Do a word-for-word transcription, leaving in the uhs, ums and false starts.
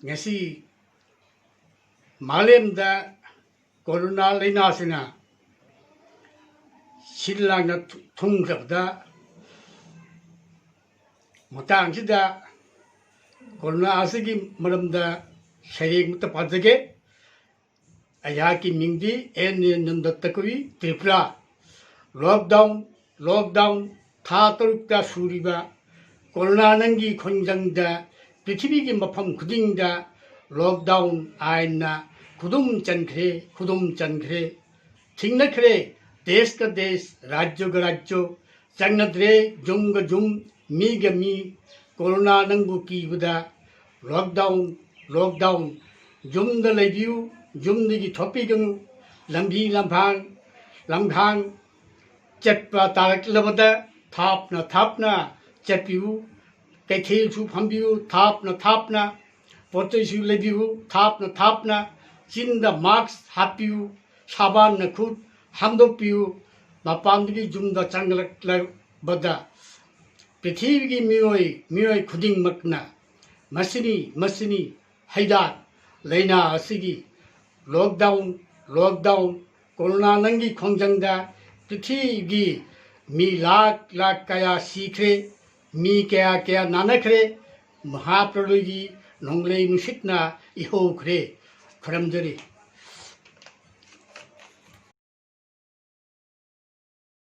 ꯉꯁꯤ ꯃꯥꯂꯦꯝꯗ ꯀꯣꯔꯣꯅꯥ ꯂꯥꯏꯅꯥꯁꯤꯅ ꯁꯤꯜ ꯂꯥꯡꯅ ꯊꯨ- ꯊꯨꯡꯈ꯭ꯔꯕꯗ, ꯃꯇꯥꯡꯁꯤꯗ ꯀꯣꯔꯣꯅꯥ ꯑꯁꯤꯒꯤ ꯃꯔꯝꯗ ꯁꯩꯔꯦꯡ ꯑꯃꯇ ꯄꯥꯖꯒꯦ꯫ ꯑꯩꯍꯥꯛꯀꯤ ꯃꯤꯡꯗꯤ ꯑꯦꯟ ꯑꯦ ꯅꯟꯗꯠꯇ ꯀꯧꯏ, ꯇ꯭ꯔꯤꯄꯨꯔꯥ꯫ ꯂꯣꯛꯗꯥꯎꯟ, ꯂꯣꯛꯗꯥꯎꯟ, ꯊꯥ ꯇꯔꯨꯛꯇ ꯁꯨꯔꯤꯕ ꯀꯣꯔꯣꯅꯥ ꯅꯪꯒꯤ ꯈꯣꯡꯖꯪꯗ ꯄ꯭ꯔꯤꯊꯤꯕꯤꯒꯤ ꯃꯐꯝ ꯈꯨꯗꯤꯡꯗ ꯂꯣꯛꯗꯥꯎꯟ ꯑꯥꯏꯟꯅ ꯈꯨꯗꯨꯝ ꯆꯟꯈ꯭ꯔꯦ, ꯈꯨꯗꯨꯝ ꯆꯟꯈ꯭ꯔꯦ꯫ ꯊꯤꯡꯅꯈ꯭ꯔꯦ ꯗꯦꯁꯀ ꯗꯦꯁ, ꯔꯥꯖ꯭ꯌꯒ ꯔꯥꯖ꯭ꯌ, ꯆꯪꯅꯗ꯭ꯔꯦ ꯌꯨꯝꯒ ꯌꯨꯝ, ꯃꯤꯒ ꯃꯤ꯫ ꯀꯣꯔꯣꯅꯥ ꯅꯪꯕꯨ ꯀꯤꯕꯗ ꯂꯣꯛꯗꯥꯎꯟ, ꯂꯣꯛꯗꯥꯎꯟ꯫ ꯌꯨꯝꯗ ꯂꯩꯕꯤꯌꯨ, ꯌꯨꯝꯗꯒꯤ ꯊꯣꯛꯄꯤꯒꯅꯨ꯫ ꯂꯝꯕꯤ ꯂꯝꯍꯥꯡ, ꯂꯝꯈꯥꯡ ꯆꯠꯄ ꯇꯥꯔꯛꯂꯕꯗ ꯊꯥꯞꯅ ꯊꯥꯞꯅ ꯆꯠꯄꯤꯌꯨ꯫ ꯀꯩꯊꯦꯜꯁꯨ ꯐꯝꯕꯤꯌꯨ ꯊꯥꯞꯅ ꯊꯥꯞꯅ꯫ ꯄꯣꯠ ꯆꯩꯁꯨ ꯂꯩꯕꯤꯌꯨ ꯊꯥꯞꯅ ꯊꯥꯞꯅ꯫ ꯆꯤꯟꯗ ꯃꯥꯛꯁ ꯍꯥꯞꯄꯤꯌꯨ꯫ ꯁꯥꯕꯥꯟꯅ ꯈꯨꯠ ꯍꯥꯝꯗꯣꯛꯄꯤꯌꯨ꯫ ꯃꯄꯥꯟꯗꯒꯤ ꯌꯨꯝꯗ ꯆꯪꯂꯛꯂꯕꯗ ꯄ꯭ꯔꯤꯊꯤꯕꯤꯒꯤ ꯃꯤꯑꯣꯏ, ꯃꯤꯑꯣꯏ ꯈꯨꯗꯤꯡꯃꯛꯅ ꯃꯁꯤꯅꯤ, ꯃꯁꯤꯅꯤ ꯍꯤꯗꯥꯛ ꯂꯥꯏꯅꯥ ꯑꯁꯤꯒꯤ꯫ Lockdown, lockdown. ꯀꯣꯔꯣꯅꯥ ꯅꯪꯒꯤ ꯈꯣꯡꯖꯪꯗ ꯄ꯭ꯔꯤꯊꯤꯕꯤꯒꯤ ꯃꯤ ꯂꯥꯛ ꯂꯥꯛ ꯀꯌꯥ ꯁꯤꯈ꯭ꯔꯦ, ꯃꯤ ꯀꯌꯥ ꯀꯌꯥ ꯅꯥꯅꯈ꯭ꯔꯦ, ꯃꯍꯥꯄ꯭ꯔꯂꯌꯒꯤ ꯅꯣꯡꯂꯩ ꯅꯨꯡꯁꯤꯠꯅ ꯏꯍꯧꯈ꯭ꯔꯦ꯫ ꯈꯨꯔꯨꯝꯖꯔꯤ꯫